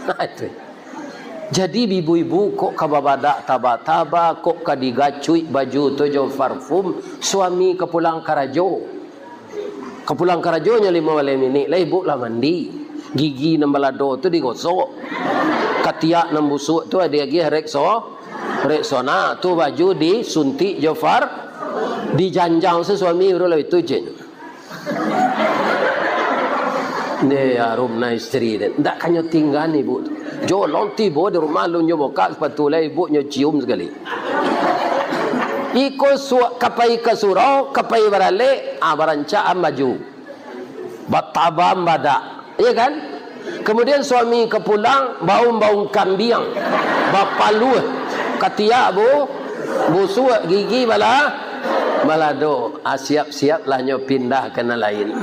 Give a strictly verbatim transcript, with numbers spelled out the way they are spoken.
Nah, itu. Jadi, ibu-ibu kok ka babadak taba-taba, kok ka digacuik baju tu jo parfum, suami ka pulang karajo. Ka pulang karajo nyo limo baleh minik, lah ibu lah mandi. Gigi nan balado tu digosok. Katiak nan busuak tu diagiah Rexo-, Rexona, tu baju disuntik jo par-, dijanjang se suami, baru lah itu je. Ni harum na isteri den. Ndak kanyo tingga ni, Bu. Jolong tibo di rumah, alun nyo bukak sapatu lai, ibu nyo cium sakali. Iko su-, ka pai ka surau, ka pai baralek, ah, barancak am baju. Batabam badak. Iya kan? Kemudian suami ka pulang, baun-baun kambiang. Bapaluah. Katiak bu-, busuak, gigi bala-, balado. Ah, siap-siaplah nyo pindah ka nan lain.